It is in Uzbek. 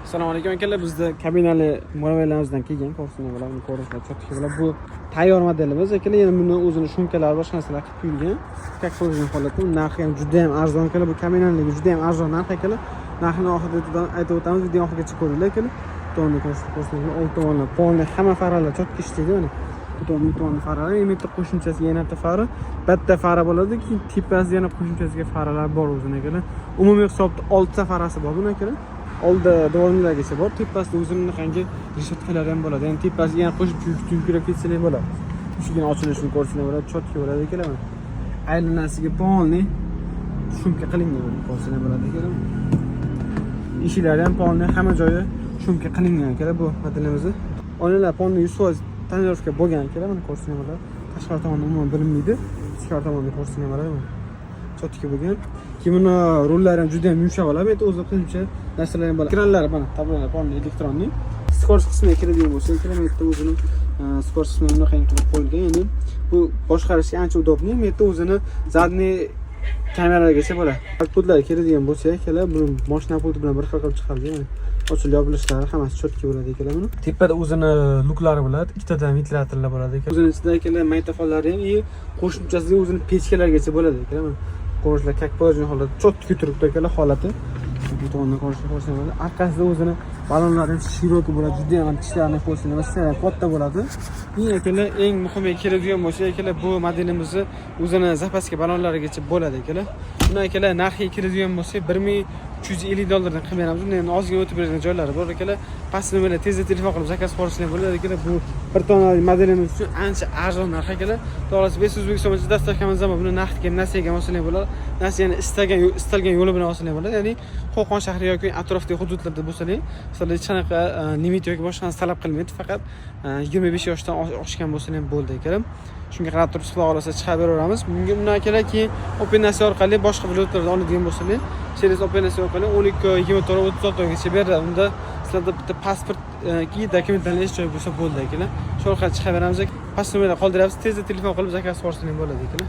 Assalomu alaykum, akalar. Bizda kabinali modellarimizdan kelgan ko'rsinlar bo'ladi. Buni ko'rinishlar чётко bo'ladi. Bu tayyor modelimiz, akalar. Yana buni o'zini шумка lari, boshqa narsalar qilib qo'yilgan, как положено holatda. Uni narxi ham juda ham arzon, akalar. Bu kabinaligi juda ham arzon narx, akalar. Narxini oxirida aytib o'tamiz, video oxirigacha ko'ringlar, akalar. To'g'rini ko'rsatib, old tomonlar полный, hamma faralar чётко ishlaydi. Mana bu tomon, bu tomonni faralari, yana bitta qo'shimchasiga yana bitta fara, bitta fara bo'ladi. Keyin tepasida yana qo'shimchasiga faralar bor o'zini, akalar. Umumiy hisobda oltita farasi bor buni, akalar. Oldi дворник largacha bor, tepasida o'zini bunaqangi reshotkalari ham bo'ladi. Ya'ni tepasiga yana qo'shimcha yuk yuklab ketsalar bo'ladi. Eshigini ochilishini ko'rsanglar bo'ladi, чётко bo'ladi, akalar. Mana aylanasiga полный шумка qilingan, mana ko'rsanglar bo'ladi, akalar. Eshiklari ham полный, hamma joyi шумка qilingan, akalar. Bu modelimizni oynalar полный 100% тонировка bo'lgan, akalar. Mana ko'rsanglar bo'ladi, tashqari tomoni umuman bilinmaydi, ichkari tomonni ko'rsanglar bo'ladi, mana чётко bo'lgan. Keyin buni rullari ham juda ham yumshoq bo'ladi. Bu yerda o'zi qo'shimcha narsalar ham bo'ladi. Ekranlari, mana tablolar полный электронный. Скорость qismiga kiradigan bo'lsa, akalar, bu yerda o'zini скорость qismi bunaqa qilib qo'yilgan, ya'ni bu boshqarishga ancha удобный. Bu yerda o'zini задний kameragacha bo'ladi. Pultlarga keladigan bo'lsak, akalar, buni moshina pulti bilan bir xil qilib chiqarilgan. Mana ochilib yopilishlari hammasi чётко bo'ladi, akalar. Buni tepada o'zini luklari bo'ladi, ikkitadan ventilyatorlar bo'ladi, akalar. O'zini ichida, akalar, magnitofonlari ham и qo'shimchasiga o'zini pechkalargacha bo'ladi, akalar. Mana ko'rinishlar как положено holatda чётко turibdi, akalar, holati. Bu tomondan ko'rishlar ko'rsanglar bo'ladi. Orqasida o'zini balonlari ham широкий bo'ladi, juda ham tishlarini ko'rsanglar, tishlar ham katta bo'ladi. И, akalar, eng muhimi keladigan bo'lsa, akalar, bu modelimizni o'zini запаска balonlarigacha bo'ladi, akalar. Buni, akalar, narxiga keladigan bo'lsak, 1350 dollardan qilib beramiz. Unda endi ozgina o'tib beradigan joylari bor, akalar. Past nomerlar tezda telefon qilib заказ qilishlar bo'ladi, akalar. Bu bir tonnalik modelimiz uchun ancha arzon narx, akalar. To'g'risi, biz O'zbekiston bo'yicha доставка miz ham bor. Buni naqdga ham, nasiyaga ham olsalar bo'ladi. Nasiyani istagan istalgan yo'li bilan olsalar bo'ladi. Ya'ni Qo'qon shahri yoki atrofdagi hududlarda bo'lsalar, sizlar hech qanaqa limit yoki boshqa narsa talab qilmaydi. Faqat 25 yoshdan oshgan bo'lsalar ham bo'ldi, akalar. Shunga qarab turib, xudo xohlasa, chiqarib beraveramiz. Bunga undan, akalar, keyin Open Nasiya orqali boshqa viloyatlardan oladigan bo'lsalar, через Open Nasiya orqali 12 oy, 24 oy, 36 oygacha beradi. Unda sizlarda bitta pasport, keyin dokumentlarni ish joyi bo'lsa bo'ldi, akalar. Shu orqali chiqarib beramiz. Past nomerlar qoldiryapmiz. Tezda telefon qilib заказ qilsangiz bo'ladi, akalar.